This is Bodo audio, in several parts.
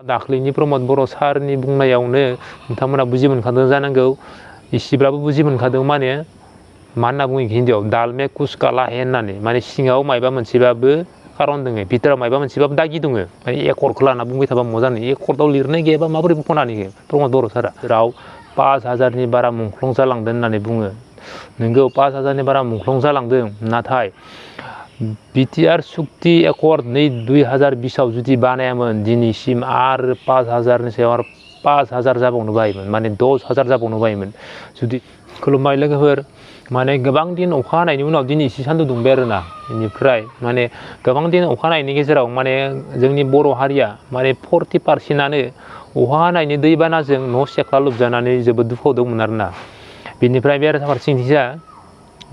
दाख्लैनि प्रमद बर' सारनि बुंनायावनो नोंथांमोना बुजि मोनखादों जानांगौ इसेब्लाबो बुजि मोनखादों माने मा होनना बुङो हिन्दीआव दाल में कुछ काला है होननानै माने सिङाव मायबा मोनसेबाबो खारन दङ भितराव मायबा मोनसेबाबो दागि दङ माने एकर्डखौ लाना बुंबाय थाबा मा जानो एकर्डआव लिरनाय गैयाबा माबोरै बख'नानै होयो प्रमद बर' सारा राव 5,000नि बारा मुंख्लं जालांदों होननानै बुङो नोंगौ 5,000नि बारा मुंख्लं जालांदों नाथाय बिटिआर सुक्ति एकर्ड नै 2020आव जुदि बानायामोन दिनैसिम आरो 5,000नि सायाव आरो 5,000 जाबावनो बायोमोन माने 10,000 जाबावनो बायोमोन जुदि खुलुमबाय लोगोफोर माने गोबां दिन अखा हानायनि उनाव दिनै एसे सान्दुं दुंबाय आरोना बेनिफ्राय माने गोबां दिन अखा हानायनि गेजेराव माने जोंनि बर' हारिया माने 40%आनो अखा हानायनि दैबानाजों न' सेख्ला लोबजानानै जोबोद दुखुआव दंमोन आरोना बेनिफ्राय बे फारसेथिंजा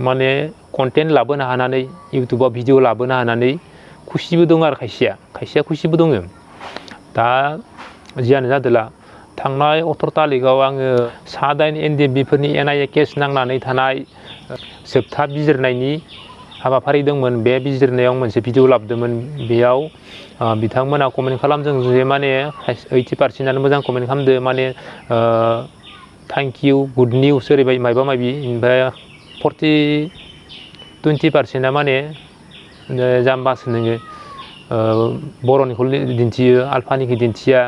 माने कन्टेन्ट लाबोनो हानानै इउटुबाव भिडिअ लाबोनो हानानै खुसिबो दं आरो खायसेया खुसिबो दङ दा जियानो जादोला थांनाय 18 तारिखआव आङो सा-8 NDFBफोरनि NIA केस नांनानै थानाय जोबथा बिजिरनायनि हाबाफारि दंमोन बे बिजिरनायाव मोनसे भिडिअ लाबोदोंमोन बेयाव बिथांमोना कमेन्ट खालामदों जे माने 80%आनो मोजां कमेन्ट खालामदों माने थेंक इउ गुड निउस ओरैबायदि मायबा मायबि ओमफ्राय 20% माने जाम्बासो नोङो बर'निखौ दिन्थियो आल्फानिखौ दिन्थिया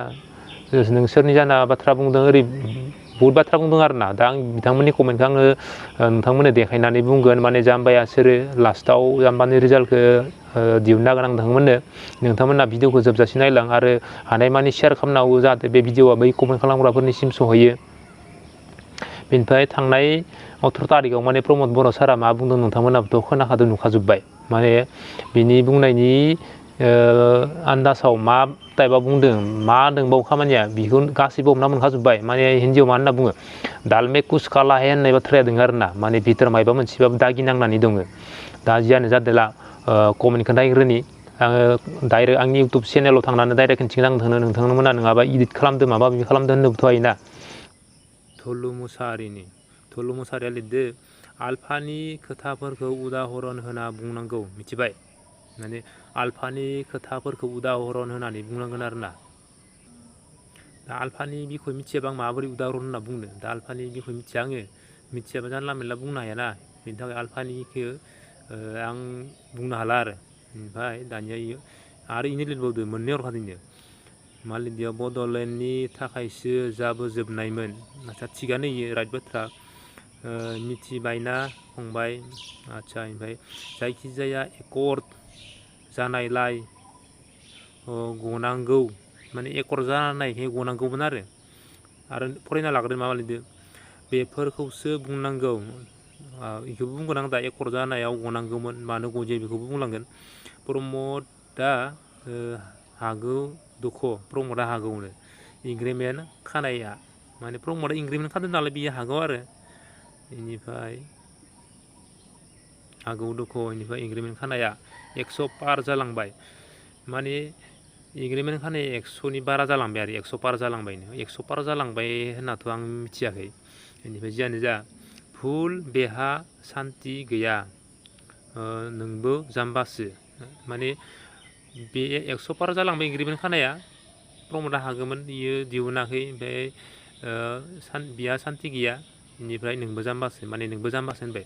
नों सोरनि जाना बाथ्रा बुंदों ओरै बहुद बाथ्रा बुंदों आरोना दा आं बिथांमोननि कमेन्टखौ आङो नोंथांमोननो देखायनानै बुंगोन माने जाम्बाया सोरो लास्टआव जाम्बानि रिजाल्टखौ दिहुनना होगोन आं नोंथांमोननो नोंथांमोना भिडिअखौ जोबजासिम नायलां आरो हानायमानि शेयार खालामनांगौ जाहाथे बे भिडिअआ बै कमेन्ट खालामग्राफोरनिसिम सहैयो बेनिफ्राय थांनाय 18 तारिखआव माने प्रमद बर' सारा मा बुंदों नोंथांमोनाबोथ' खोनाखादों नुखाजोब्बाय माने बिनि बुंनायनि आन्दासाव मा टाइपआव बुंदों मा दंबावो खामानिया बेखौ गासैबो हमना मोनखाजोब्बाय माने हिन्दीआव मा होनना बुङो दाल में कुछ काला है होननाय बाथ्राया दङ आरोना माने भितोर मायबा मोनसेबाबो दागि नांनानै दङ दा जियानो जादोला कमेन्टखौ नायग्रोनि आङो डाइरेक्ट आंनि इउटुब चेनेलाव थांनानै डाइरेक्ट खिन्थिगोन आं नोंथांमोना नङाबा इडिट खालामदो माबा माबि खालामदो होननोबोथ' हायोना थुलु मुसाहारिया लिरदो आल्फानि खोथाफोरखौ उदाहरन होना बुंनांगौ मिथिबाय माने आल्फानि खोथाफोरखौ उदाहरन होनानै बुंनांगोन आरोना दा आल्फानि बिखय मिथियाबा आं माबोरै उदाहरन होनना बुंनो दा आल्फानि बिखय मिथिया आङो मिथियाबा जानला मेनला बुंनो हायाना बेनि थाखाय आल्फानिखौ आं बुंनो हाला आरो ओमफ्राय दानिया आरो इनो लिरबावदो मोननै हरखादोंनो मा लिरदों बड'लेण्डनि थाखायसो जाबोजोबनायमोन आच्चा थिगानो इयो राइट बाथ्रा मिथिबायना फंबाय आच्चा ओमफ्राय जायखिजाया एकर्ड जानायलाय गनांगौ माने एकर्ड जानायखाय गनांगौमोन आरो फरायना लाग्रोदो माबा लिरदो बेफोरखौसो बुंनांगौ बेखौबो बुंगोन आं दा एकर्ड जानायाव गनांगौमोन मानो गजायो बेखौबो बुंलांगोन प्रमदा हागौ दुख' प्रमदा हागौनो एग्रिमेन्ट खानाया माने प्रमदा एग्रिमेन्ट खादों नालाय बियो हागौ आरो बेनिफ्राय हागौ दुख' बेनिफ्राय एग्रिमेन्ट खानाया 100 पार जालांबाय माने एग्रिमेन्ट खानाया 100नि बारा जालांबाय आरो 100 पार जालांबायनो 100 पार जालांबाय होननाथ' आं मिथियाखै बेनिफ्राय जियानो जा भुल बेहा सान्ति गैया नोंबो जाम्बासो माने बे 100 पार जालांबाय एग्रिमेन्ट खानाया प्रमदा हागौमोन बियो दिहुनाखै ओमफ्राय बिहा सान्ति गैया बेनिफ्राय नोंबो जाम्बासो माने नोंबो जाम्बासो होनबाय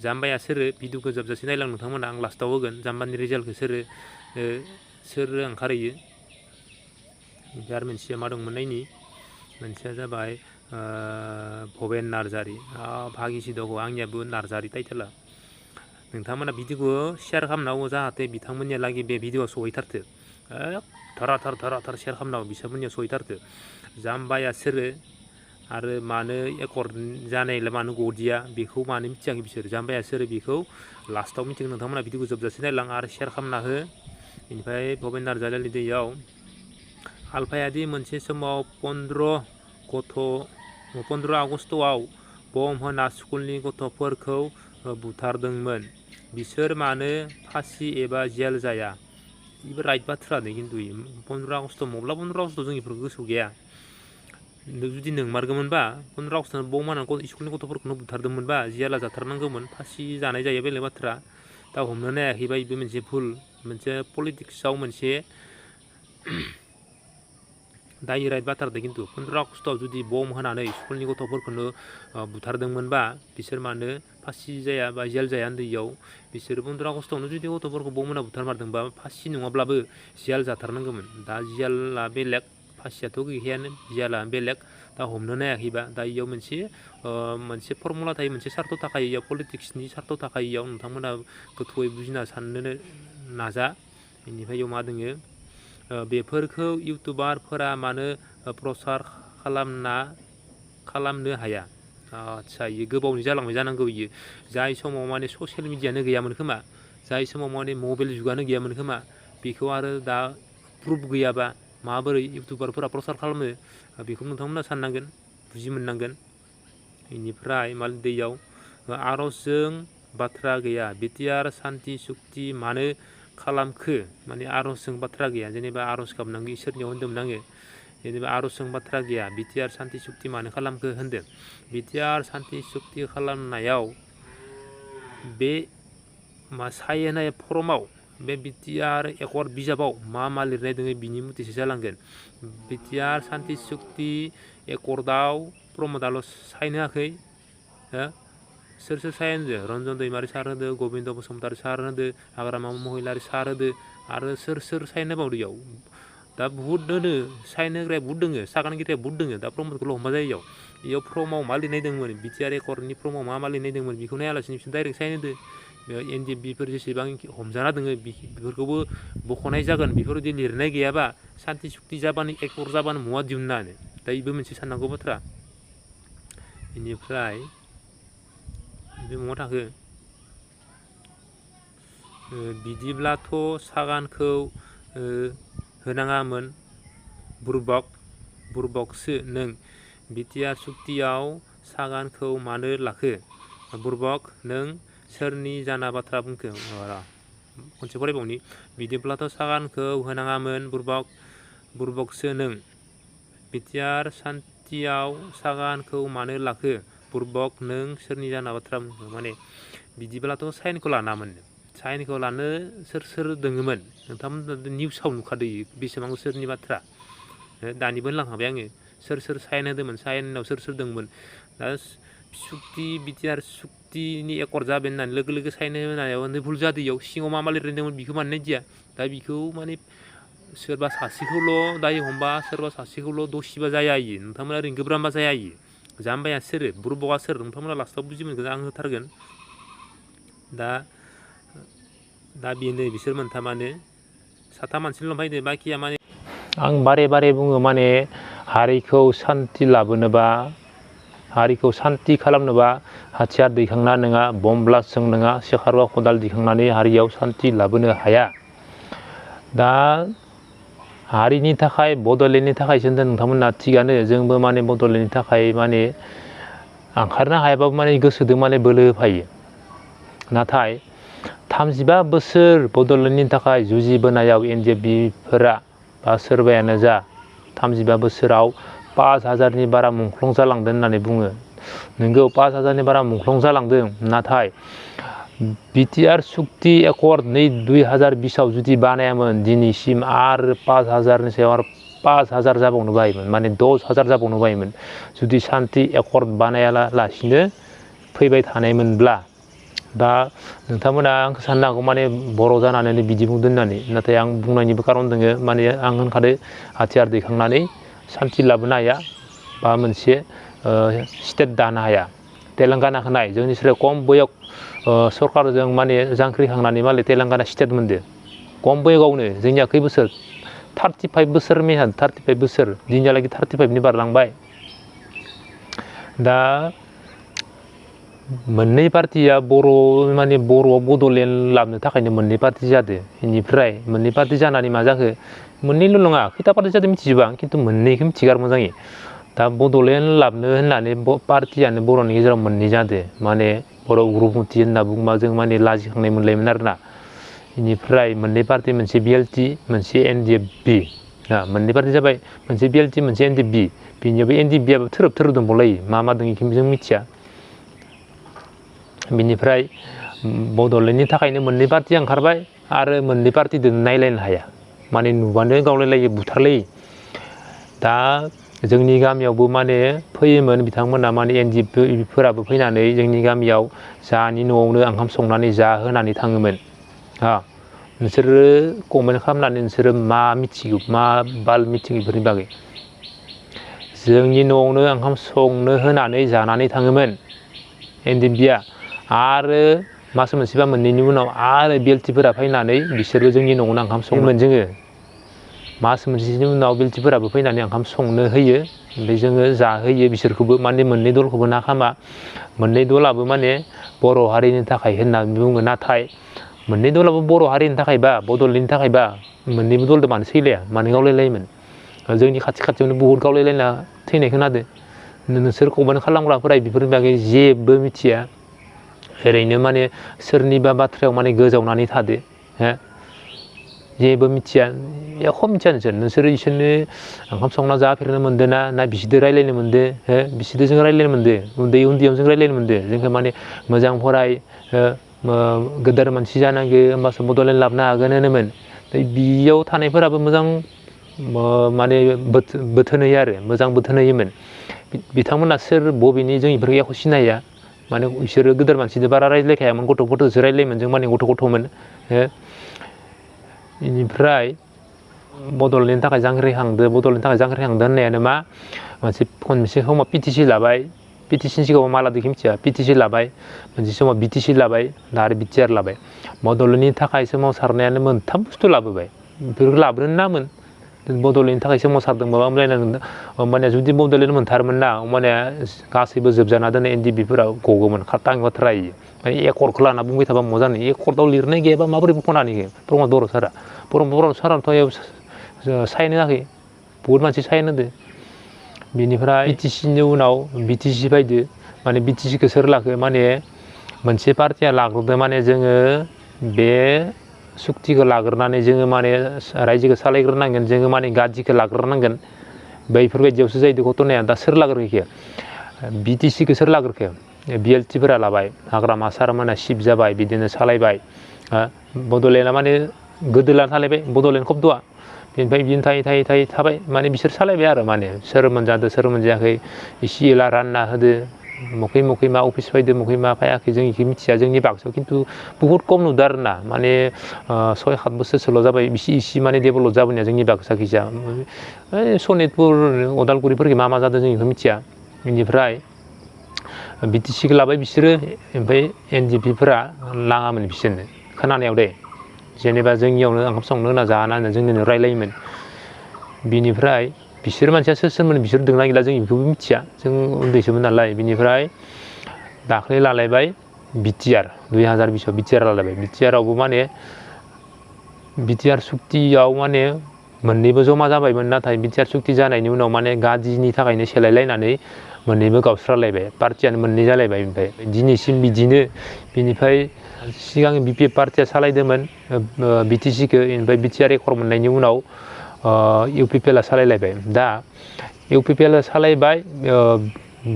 जाम्बाया सोरो भिडिअखौ जोबजासे नायलां नोंथांमोना आं लास्टाव होगोन जाम्बानि रिजाल्टखौ सोर ओंखारहैयो ओमफ्राय आरो मोनसेया मा दंमोन नायनि मोनसेया जाबाय भबेन नार्जारि भागिसि दङ आंनियाबो नार्जारि टाइटेला नोंथांमोना भिडिअखौ शेयार खालामनांगौ जाहाथे बिथांमोननियालागै बे भिडिअआ सहैथारथो धराधर शेयार खालामनांगौ बिथांमोननिया सहैथारथो जाम्बाया सोरो आरो मानो एकर्ड जानायलाय मानो गदिया बेखौ मानो मिथियाखै बिसोर जाम्बाया सोरो बेखौ लास्टाव मिथिगोन नोंथांमोना भिडिअखौ जोबजासे नायलां आरो शेयार खालामना हो बेनिफ्राय भबेन नार्जारिनि दैयाव आल्फायादि मोनसे समाव 15 आगस्टआव बम होना स्कुलनि गथ'फोरखौ बुथारदोंमोन बिसोर मानो फासि एबा जेल जाया बेबो राइट बाथ्रा दे खिन्थु 15 आगस्ट मब्ला 15 आगस्ट जों बेफोरखौ गोसोआव गैया जुदि नोंमारगौमोनबा 15 आगस्टआव बम होनानै स्कुलनि गथ'फोरखौनो बुथारदोंमोनबा जेला जाथारनांगौमोन फासि जानाय जायो बेलेग बाथ्रा दा हमनो नायाखैबा बेबो मोनसे भुल मोनसे पलिटिक्सआव मोनसे दायो राइट बाथ्रादो खिन्थु 15 आगस्टआव जुदि बम होनानै स्कुलनि गथ'फोरखौनो बुथारदोंमोनबा बिसोर मानो फासि जाया बा जेल जाया उन्दैयाव बिसोर 15 आगस्टआवनो जुदि गथ'फोरखौ बम होना बुथारमारदोंबा फासि नङाब्लाबो जेल जाथारनांगौमोन दा जेला बेलेग फासियाथ' गैखायानो जेला बेलेग दा हमनो नायाखैबा दा इयाव मोनसे फर्मुला थायो मोनसे सार्थ थाखायो इयाव पलिटिक्सनि सार्थ थाखायो इयाव नोंथांमोना गोथौयै बुजिना साननो नाजा बेनिफ्राय इयाव मा दोङो बेफोरखौ इउटुबारफोरा मानो प्रसार खालामनो हाया आदसा इयो गोबावनि जालांबाय जानांगौ इयो जाय समाव माने ससियेल मिडियानो गैयामोन खोमा जाय समाव माने मबाइल जुगानो गैयामोन खोमा बेखौ आरो दा प्रुफ गैयाबा माबोरै इउटुबारफोरा प्रसार खालामो बेखौ नोंथांमोना साननांगोन बुजि मोननांगोन बेनिफ्राय माल दैयाव आर'जजों बाथ्रा गैया बिटिआर सान्ति सुक्ति मानो खालामखो माने आर'जजों बाथ्रा गैया जेनेबा आर'ज गाबनांगौ इसोरनियाव होन्दोंमोन आङो जेनेबा आर'जजों बाथ्रा गैया बिटिआर सान्ति सुक्ति मानो खालामखो होन्दों बिटिआर सान्ति सुक्ति खालामनायाव बे साय होनाय फर्माव बे बिटिआर एकर्ड बिजाबाव मा लिरनाय दङ बिनि मथेसो जालांगोन बिटिआर सान्ति सुक्ति एकर्डआव प्रमदाल' साइन होआखै सोर साइन होदो रन्जन दैमारि सार होदो गबिन्द बसुमतारी सार होदो हाग्रामा महिलारि सार होदो आरो सोर साइन होबावदो इयाव दा बुहुत दोनो साइन होग्राया बुहुत दोङो सागानगिरिया बुहुत दोङो दा प्रमदखौल' हमबा जायो इयाव फर्माव मा लिरनाय दंमोन बिटिआर एकर्डनि फर्माव मा लिरनाय दंमोन बेखौ नायालासिनो बिसोर डाइरेक्ट साइन होदो एनडिएफबिफोर जेसेबां हमजाना दोङो बेफोरखौबो बख'नाय जागोन बेफोरबायदि लिरनाय गैयाबा सान्ति सुक्ति जाबानो एकर्ड जाबानो मुवा दिहुननानै दा बेबो मोनसे साननांगौ बाथ्रा बेनिफ्राय बे मुवा थाखो बिदिब्लाथ' सागानखौ होनाङामोन बुरबकसो नों बिटिआर सुक्तियाव सागानखौ मानो लाखो बुरबक नों सोरनि जाना बाथ्रा बुंखो खनसे फरायबावनि बिदिब्लाथ' सागानखौ होनाङामोन बुरबकसो नों बिटिआर सान्तियाव सागानखौ मानो लाखो बुरबक नों सोरनि जाना बाथ्रा बुंखो माने बिदिब्लाथ' साइनखौ लानामोन साइनखौ लानो सोर दोङोमोन नोंथांमोन निउसाव नुखादों बेसेबां सोरनि बाथ्रा दानिबो होनलांखाबाय आङो सोर साइन होदोंमोन साइनाव सोर दोंमोन दा सुक्ति बिटिआर सुक्तिनि एकर्ड जाबाय होननानै लोगो साइन होनायाव भुल जादों इयाव सिङाव मा लिरनाय दंमोन बेखौ मानो नायदिया दा बेखौ माने सोरबा सासेखौल' दायो हमबा सोरबा सासेखौल' दसिबा जाया इयो नोंथांमोना ओरैनो गोब्राबा जाया इयो जाम्बाया सोर बुरबकआ सोर नोंथांमोना लास्टआव बुजि मोनगोन आं होथारगोन दा बेनो बिसोर मोनथामानो साथाम मानसिल' फैदो बाखिया माने आं बारे बुङो माने हारिखौ सान्ति लाबोनोबा हारिखौ सान्ति खालामनोबा हाथियार दैखांना नङा बम ब्लास्टजों नङा सेखारबा खदाल दैखांनानै हारियाव सान्ति लाबोनो हाया दा हारिनि थाखाय बड'लेण्डनि थाखाय होनदों नोंथांमोना थिगानो जोंबो माने बड'लेण्डनि थाखाय माने ओंखारनो हायाबाबो माने गोसोजों माने बोलो होफायो नाथाय 35 बोसोर बड'लेण्डनि थाखाय जुजिबोनायाव एनडिएफबिफोरा बा सोरबायानो जा 35 बोसोराव 5000नि बारा मुंख्लं जालांदों होननानै बुङो नोंगौ 5000नि बारा मुंख्लं जालांदों नाथाय बिटिआर सुक्ति एकर्ड 2020आव जुदि बानायामोन दिनैसिम आरो 5000नि सायाव आरो 5000 जाबावनो बायोमोन माने 10000 जाबावनो बायोमोन जुदि सान्ति एकर्ड बानायालासिनो फैबाय थानायमोनब्ला दा नोंथांमोना आंखौ साननो हागौ माने बर' जानानै बिदि बुंदों होननानै नाथाय आं बुंनायनिबो खारन दङ माने आं होनखादो हाथियार दैखांनानै सान्ति लाबोनो हाया बा मोनसे स्टेट दानो हाया तेलेंगानाखौ नाय जोंनिफ्राय खम बैयाव सरकारजों माने जांख्रिखांनानै माले तेलेंगाना स्टेट मोनदो खम बैयावनो जोंनिया खै बोसोर 35 बोसोर मेहान 35 बोसोर दिनैहालागै 35नि बारलांबाय दा मोननै पार्टिया माने बर'आव बड'लेण्ड लाबोनो थाखायनो मोननै पार्टि जादों बेनिफ्राय मोननै पार्टि जानानै मा जाखो मोननैल' नङा खैथा पार्टि जादों मिथिजोबा आं खिन्थु मोननैखौ मिथिगार मोजाङै दा बड'लेण्ड लाबोनो होननानै पार्टियानो बर'नि गेजेराव मोननै जादों माने बर' उग्रपन्थि होनना बुङोबा जों माने लाजिखांनाय मोनलायोमोन आरोना बेनिफ्राय मोननै पार्टि मोनसे बिएलटि मोनसे एनडिएफबि मोननै पार्टि जाबाय मोनसे बिएलटि मोनसे एनडिएफबि बेनियावबो एनडिएफबियाबो थोरोब दंबावलायो मा दं बेखौ जों मिथिया बिनिफ्राय बड'लेण्डनि थाखायनो मोननै पार्टि ओंखारबाय आरो मोननै पार्टिजों नायलायनो हाया माने नुबानो गावलायलायो बुथारलायो दा जोंनि गामियावबो माने फैयोमोन बिथांमोना माने एनजिअफोराबो फैनानै जोंनि गामियाव जाहानि न'आवनो ओंखाम संनानै जाहोनानै थाङोमोन। नोंसोरो कमेन्ट खालामनानै नोंसोरो मा मिथिगौ मा बाल मिथिगौ बेफोरनि बागै जोंनि न'आवनो ओंखाम संनो होनानै जानानै थाङोमोन एनजिअआ आरो मास मोनसेबा मोननैनि उनाव आरो बेल्टिफोरा फैनानै बिसोरबो जोंनि न'आवनो ओंखाम सङोमोन जोङो मास मोनसेनि उनाव बेल्टिफोराबो फैनानै ओंखाम संनो होयो ओमफ्राय जोङो जाहोयो बिसोरखौबो माने मोननै दलखौबो ना खामा मोननै दलाबो माने बर' हारिनि थाखाय होननानै बुङो नाथाय मोननै दलाबो बर' हारिनि थाखायबा बड'लेण्डनि थाखायबा मोननैबो दलदो मानो सैलाया मानो गावलायलायोमोन जोंनि खाथि खाथियावनो बुहुद गावलायलायना थैनाय खोनादों नोंसोर कमेन्ट खालामग्राफोरा बेफोरनि बागै जेबो मिथिया ओरैनो माने सोरनिबा बाथ्रायाव माने गोजावनानै थादो हो जेबो मिथिया एख' मिथिया नोंसोर इसोरनो ओंखाम संना जाफेरनो मोनदों ना बिसोरजों रायज्लायनो मोनदों हो बिसोरजों जों रायज्लायनो मोनदों उन्दैयाव जों रायज्लायनो मोनदों जोंखौ माने मोजां फराय गोदोर मानसि जानांगौ होमबासो बड'लेण्ड लाबोनो हागोन होनोमोन बियाव थानायफोराबो मोजां माने बोथोन होयो आरो मोजां बोथोन होयोमोन बिथांमोना सोर बबेनि जों बेफोरखौ एख' सिनाया माने बिसोरो गोदोर मानसिजों बारा रायज्लायखायामोन गथ'फोरजोंसो रायज्लायोमोन जों माने गथ'मोन बेनिफ्राय बड'लेण्डनि थाखाय जांख्रिखांदो होननायानो मा मोनसे समाव पिटिसि लाबाय पिटिसिनि सिगाङाव मा लादों मिथिया पिटिसि लाबाय मोनसे समाव बिटिसि लाबाय दा आरो बिटिआर लाबाय बड'लेण्डनि थाखाय सोमावसारनायानो मोनथाम बुस्थु लाबोबाय बेफोरखौ लाबोनो नामोन बड'लेण्डनि थाखाय सोमावसारदों माबा होमबानिया जुदि बड'लेण्ड मोनथारोमोन ना होमबानिया गासैबो जोबजाना दोननाय एनडिएफबिफोरा गगौमोन खाटां बाथ्रा इयो माने एकर्डखौ लाना बुंबाय थाबा मा जानो एकर्डआव लिरनाय गैयाबा माबोरै बख'नानै होयो प्रमद बर' सारा प्रमद साराथ' साइन होआखै बुहुद मानसि साइन होदो बिनिफ्राय बिटिसिनि उनाव बिटिसि फैदो माने बिटिसिखौ सोर लाखो माने मोनसे पार्टिया लाग्रोदो माने जोङो बे सुक्तिखौ लाग्रोनानै जोङो माने रायजोखौ सालायग्रोनांगोन जोङो माने गादिखौ लाग्रोनांगोन बैफोरबायदियावसो जाहैदों घटनाया दा सोर लाग्रोखो बिटिसिखौ सोर लाग्रोखो बिएलटिफोरा लाबाय हाग्रामा सारमोना सिफ जाबाय बिदिनो सालायबाय बड'लेण्डआ माने गोदोला सालायबाय बड'लेण्ड खब्दआ बेनिफ्राय बिदिनो थायै थाबाय माने बिसोर सालायबाय आरो माने सोर मोनजादों सोर मोनजायाखै इसे एला रानना होदो मखै मा अफिस फैदो मखै मा फैयाखै जों बेखौ मिथिया जोंनि बाक्सायाव खिन्थु बुहुद खम नुदों आरो ना माने 6-7 बोसोरसोल' जाबाय इसे माने डेभेलप जाबोनाया जोंनि बाक्सा खैजा सनितपुर उदालगुरिफोरखै मा जादों जों बेखौ मिथिया बेनिफ्राय बिटिसिखौ लाबाय बिसोरो ओमफ्राय एनडिएफबिफोरा लाङामोन बिसोरनो खोनानायाव दे जेनेबा जोंनियावनो ओंखाम संनो होना जाना होनना जोंनिनो रायलायोमोन बिनिफ्राय बिसोर मानसिया सोरमोन बिसोर दंना गैला जों बेखौबो मिथिया जों उन्दैसोमोन नालाय बिनिफ्राय दाख्लै लालायबाय बिटिआर 2020 बिटिआर लालायबाय बिटिआरावबो माने बिटिआर सुक्तियाव माने मोननैबो जमा जाबायमोन नाथाय बिटिआर सुक्ति जानायनि उनाव माने गादिनि थाखायनो सेलायलायनानै मोननैबो गावस्रालायबाय पार्टियानो मोननै जालायबाय ओमफ्राय दिनैसिम बिदिनो बिनिफ्राय सिगां बिपिएफ पार्टिया सालायदोंमोन बिटिसिखौ ओमफ्राय बिटिआर एकर्ड मोननायनि उनाव इउपिपिएलआ सालायलायबाय दा इउपिपिएलआ सालायबाय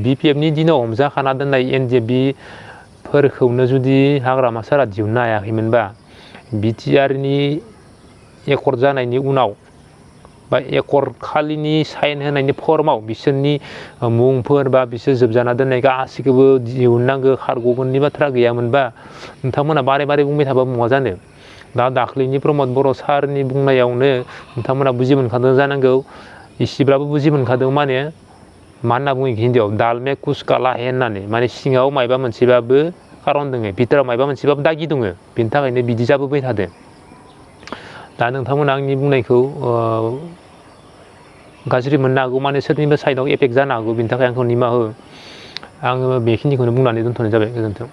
बिपिएफनि दिनाव हमजाखाना दोननाय एनडिएफबिफोरखौनो जुदि हाग्रामा सारा दिहुननो हायाखैमोनबा बिटिआरनि एकर्ड जानायनि उनाव बा एकर्ड खालिनि साइन होनायनि फर्माव बिसोरनि मुंफोर बा बिसोर जोबजाना दोननाय गासैखौबो दिहुननांगौ खारग'गोननि बाथ्रा गैयामोनबा नोंथांमोना बारे बुंबाय थाबा मा जानो दा दाख्लैनि प्रमद बर' सारनि बुंनायावनो नोंथांमोना बुजि मोनखादों जानांगौ इसेब्लाबो बुजि मोनखादों माने मा होनना बुङो हिन्दीआव दाल में कुछ काला है होननानै माने सिङाव मायबा मोनसेबाबो खारन दङ भितराव मायबा मोनसेबाबो दागि दङ बेनि थाखायनो बिदि जाबोबाय थादों दा नोंथांमोना आंनि बुंनायखौ गाज्रि मोननो हागौ माने सोरनिबा साइडआव एफेक्ट जानो हागौ बेनि थाखाय आंखौ निमाहा हो आङो बेखिनिखौनो बुंनानै दोनथ'नाय जाबाय गोजोन्थों।